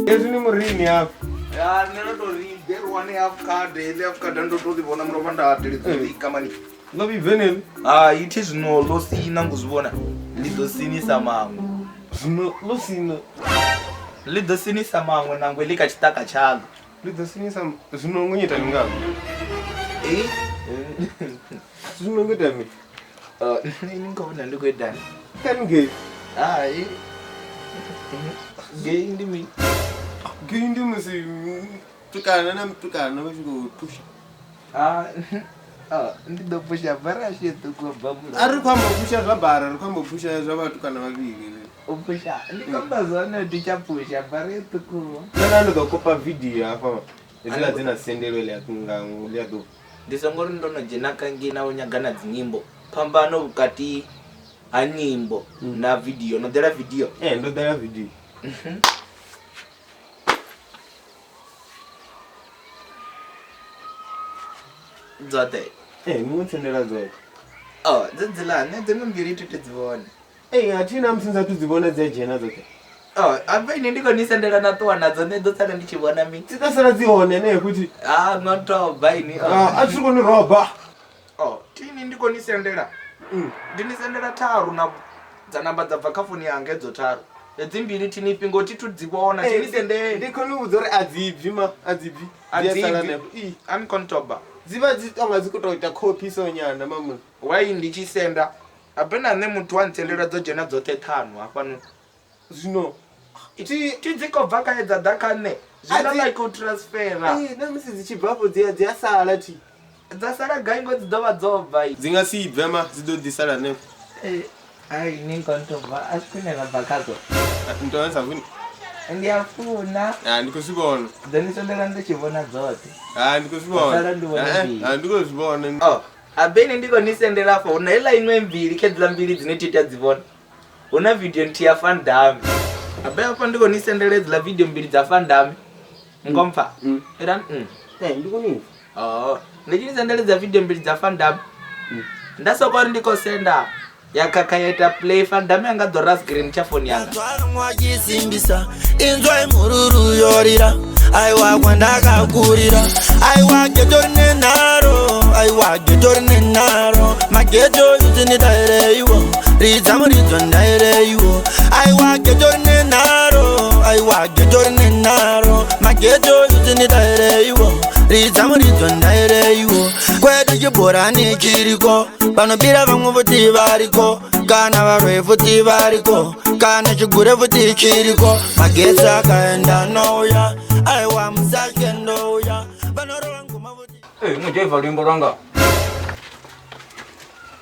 Hezwi ni murini hafha. Ya nṋe ndo to ri wane half card, heḽi half card ndo to ḓi vhona mulovha nda teledza u ḽi kamani. Ḽo vhibve neli. Hai thi zwino ḽo sina ngo zwi vhona. Ḽi ḓo sinisa maṅwe. Zwino ḽo sina. Ḽi ḓo sinisa maṅwe nangwe ḽi kha tshiṱaka tshaḽo. Ḽi ḓo sinisa zwino ngo nyita mini ngazwo? Eh? Zwino ngo ita mini? Nṋe ni khou vhona ndi khou itani? Kani ngei. Hai. Ngei ndi mini? Ngei ndi musi mutukana na mutukana vha tshi khou phusha. Ah, ndi ḓo phusha bara yashu ṱuku bva mulovha. A ri khou amba u phusha zwa bara, ri khou amba u phusha zwa vhatukana vhavhili. U phusha ndi khou amba zwone ndi tsha phusha bara ye ṱuku. Nṋe nda ndi ḓo kopa video hafha hedziḽa dze na sendelwa ḽia nga ḽia ḓuvha. Ndi songo ri ndo no dzhena kanzhi na u nyaga na dzinyimbo. Phambano vhukati ha nyimbo na video, no ḓela video? Ee ndo ḓela video. Dzoṱhe? Ee ni ngo ntsendela dzoṱhe. Oh, dzo dziḽa nṋe dziṅwe mbili thi thu dzi vhona. Ee a thi na musi ndi sathu dzi vhona dzi a dzhena dzoṱhe. Oh, afha ini ndi khou ni sendela na ṱuwa nadzo nṋe ḓo sala ndi tshi vhona mini. Dzi ḓo sala dzi hone henefho futhi. Ah, no toba ini. Ah, a thi koni roba. Oh, tini ndi khou ni sendela. Ndi ni sendela tharu na dza namba dza bva kha founu yanga hedzo tharu. Hedzi mbili thi ni fhi ngo thi thu dzi vhona, thi ni sendeli. Ndi khou ni vhudza uri a dzi bvi ma, a dzi bvi. A Dzi a dzi sala bvi. hanefho. Ii. A ni khou ntoba. Dzi vha dzi tonga dzi khou tou ita khophi so nyana mamuna. Why ndi tshi senda? Habe na nṋe muthu wa ntsendela dzo dzhena dzoṱhe ṱhanu hafhanoni. Zwino thi thi dzi khou bva kha dza ḓa kha nṋe. Zwi like u transfera. Ee, na musi dzi tshi bva afho dzi a dzi a sala thi. Dza sala gai ngo dzi ḓo vha dzo bva. Dzi nga si bve ma, dzi ḓo ḓi sala hanefho. Ee, hai ni khou ntoba a si khwine na bva khadzo. Ndo vha ndi sa funi. Ndi a funa. Ah, ndi khou zwi vhona. Ḓo ni sendela ndi tshi vhona dzoṱhe. Ah, ndi khou zwi vhona. Sala ndi vhona mbili. Ah, ndi khou zwi vhona. Oh, habe ini ndi khou ni sendela afha hu na heiḽa iṅwe mbili kha hedziḽa mbili dzine thi ita dzi vhona. Hu na video nthihi ya Van Damme. Habe hafha ndi khou ni sendela hedziḽa video mbili dza Van Damme. Ngompfa? Ira Eh, ndi khou ni Oh, ndi tshi ni sendela dza video mbili dza Van Damme. Nda soko uri ndi khou senda ya khakha ya ita play Van Damme yanga ḓo ra screen tsha phone yanga. Mwachisimbisa inzwai mururu yorira aiwa kwandakakurira aiwa geto rine nharo aiwa geto rine nharo mageto yutinidaireiwo ridza muridzo ndaireiwo aiwa geto rine nharo aiwa geto rine nharo mageto yutinidaireiwo ridza muridzo ndaireiwo kwedu chibhorani chiriko vanobira vamwe futi variko kana varoi futi variko kana chigure futi chiriko magetsi akaenda nouya aiwa musatye ndouya vanorova ngoma futi Eh, mujaivha luimbo lwanga.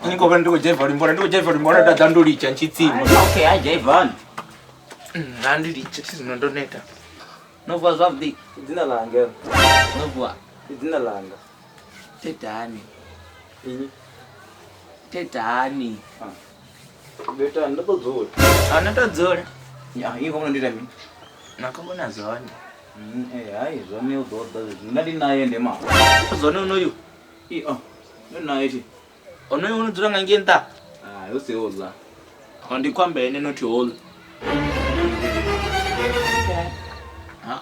Ni khou vhona ndi khou jaivha luimbo lwa ndi khou jaivha luimbo lwa nda ḓa ndo litsha ntshitsima. Okay, a jaivani. Ha ndi litsha thi zwino ndo neta. No vuwa zwavhuḓi. Dzina ḽanga. No vuwa. Dzina ḽanga. Tedani. Inyi. Tedani. Betani ndo ḓo dzula. A no to dzula. Ya, inyi khou ndi ita mini? Na khou vhona zwone. Eh, hai zwone u ḓo ḓa zwezwi. Nda ndi naye ndi ma. Zwone onoyu. I oh, ndo naye thi. Onoyu ono dzula nga ngei nṱha. Ah, yo se ola. O ndi khou amba ene not hall. Okay. Ha.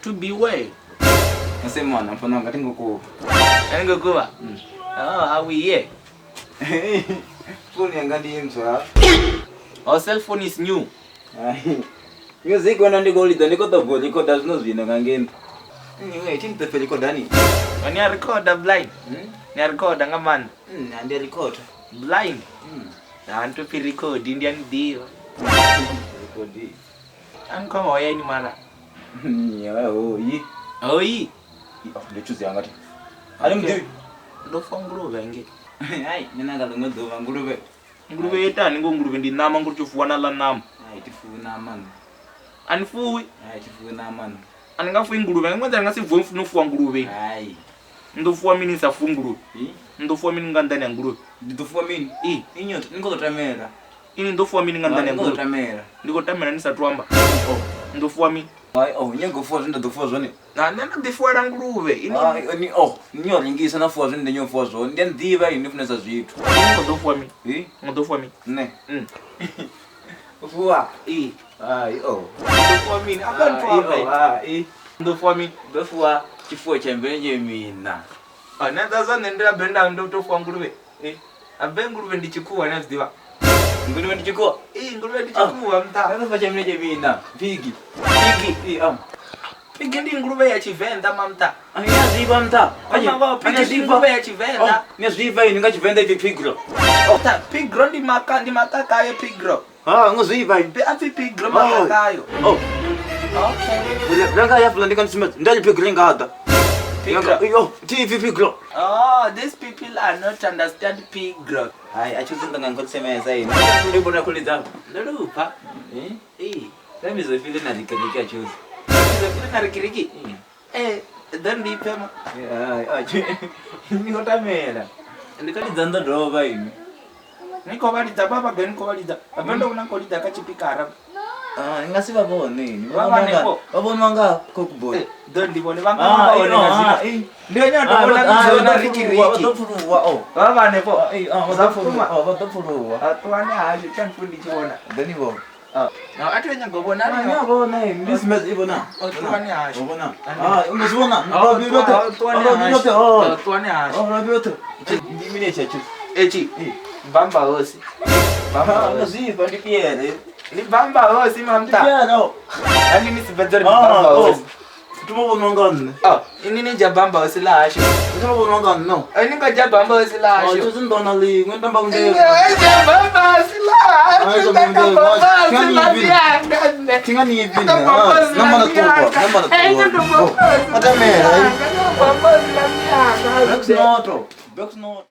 To be where? Ase mwana mfana wanga tingokuwa. Ngokuva. Oh, are we here? Phone yanga ndi intswa. Our cell phone is new. Hai. Music wena ndikolidza ndikoḓo recorda zwino zwino nga ngeni. Anyway, thi ndi ḓo recorda ni. Ni a recorda blind. Ni a recorda nga maanḓa. Ndi record. Blind. Ha nto pfi record ndi a ni ḓivha. Record. A ni khou hoya ini mara. Ya hoyi. Hoyi. Ndi choose yanga thi. Ani muḓivhi. Ndo fuwa nguluvhe nge. Hai, nṋe nanga ḽiṅwe ḓuvha nguluvhe. Nguluvhe itani ngo nguluvhe ndi ṋama ngori tshi fuwa na ḽa ṋama. Hai, thi fuwi ṋama nṋe. A ni fuwi. Hai, thi fuwi ṋama nṋe. A ni nga fuwi nguluvhe nga ṅwedzi a ni nga si vuwe no fuwa nguluvhe. Hai. Ni ḓo fuwa mini ni sa fuwi nguluvhe? I? Ni ḓo fuwa mini nga nnḓani ha nguluvhe? Ndi ḓo fuwa mini? I. Inyo ni khou ḓo tamela. Ini ni ḓo fuwa mini nga nnḓani ha Ni khou ḓo nguluvhe? tamela. Ndi khou tamela ni sa tu amba. Ni ḓo fuwa mini? Hai, oh, nyago fuwa zwine nda ḓo fuwa zwone. Na nṋe ndo ḓi fuwela nguluvhe. Ini Hai, ni oh, ni yo rengisa na fuwa zwine nda nyago fuwa zwone. Ndi a ḓivha ini ni funesa zwithu. ini ni khou ḓo fuwa mini? I? Ni khou ḓo fuwa mini? Nṋe. Fuwa. Ee. Hai oh. Ndo fuwa mini? Apa ndi fuwa Oh, mini? hai. Ndo fuwa mini? Ndo fuwa tshifuwo tsha mbenje mina. Ah, nṋe zwa nṋe ndi abe nda ndo to fuwa nguluvhe. Eh. Abe nguluvhe ndi tshikhuwa ni a zwi ḓivha. Nguluvhe ndi tshikhuwa. Ee, nguluvhe ndi tshikhuwa mntha. Ndo fuwa tsha mbenje mina. Pigi. Pigi. Eh am. Pigi ndi nguluvhe ya Tshivenḓa mamtha. Ai ya zwiva mntha. Mama, pigi ndi nguluvhe ya Tshivenḓa. Ni zwiva ini nga Tshivenḓa ipfi pigro. Mntha, pigro ndi maka ndi makakayo pigro. Ha, ngo zwiva ini. Pe apfi pigro makakayo. Oh. Okay. Ranga ya fula ndi kan ndali pigro ngada. Pigro. Yo, ti pigro. Oh, these people are not understand pigro. Hai, achuzinda nga ngotsemeza ini. Ndi bona kulidza. Ndo lupha. Eh? Ee. Lami zofile na dikanyika achuzi. Zofile na rikiriki. Eh, then ndi phema. Hai, achu. Ni kotamela. Ndi kalidza ndo dova ini. Ni khou vhalidza baba gani khou vhalidza. Abe ndo vhona khou lidza kha tshipikara. Ah, nga si vha vhone ini. Vha vhanefho. Vha vhonwa nga cookboy. Eh, ndo ndi vhone vha nga vha vhone nga zwino. Ndi yo nyaga u vhona vhidzo na rikiriki. Vha ḓo pfuluwa oh. Vha vhanefho. Eh, ah, vha Zwa ḓo pfuluwa. vhukuma. Oh, vha ḓo pfuluwa. A ṱuwani hashu tsha mpfu ndi tshi vhona. Ḓo ni vhona. No, a thi nyaga u vhona. Ah, ni a vhona ini. Ndi simedza i vhona. Oh, ṱuwani hashu. U vhona. Ah, u zwi vhona. Oh, Vha vhothe. ṱuwani Vha hashu. vhothe. Oh. Oh, ṱuwani hashu. Oh, vha vhothe. Ndi mini tsha tshu? Etshi. Eh. Bamba hosi. Bamba Ah, nga hosi. zwiva ndi piere. Ndi bamba hosi Ndi mamta. piere. Oh. Ani ni sibedza uri ndi bamba Ah, oh. hosi. Thoma vhonwa nga nṋe. Oh, ini ni dzhia bamba hosi ḽa hashu. Thoma vhonwa nga nṋe. no. Ini nga dzhia bamba hosi ḽa Oh, hashu. tsho ndona ḽiṅwe ndamba Ini kunde. dzhia bamba hosi ḽa hashu. Nda bamba hosi ḽa yanga nṋe. Thinga ni ipfi Nda bamba hosi ḽa Namba na ṱuwa, yanga. namba na Eh, ṱuwa. ndo bamba hosi ḽa Atamela. yanga. Ndo bamba hosi ḽa yanga. Back not. Back not.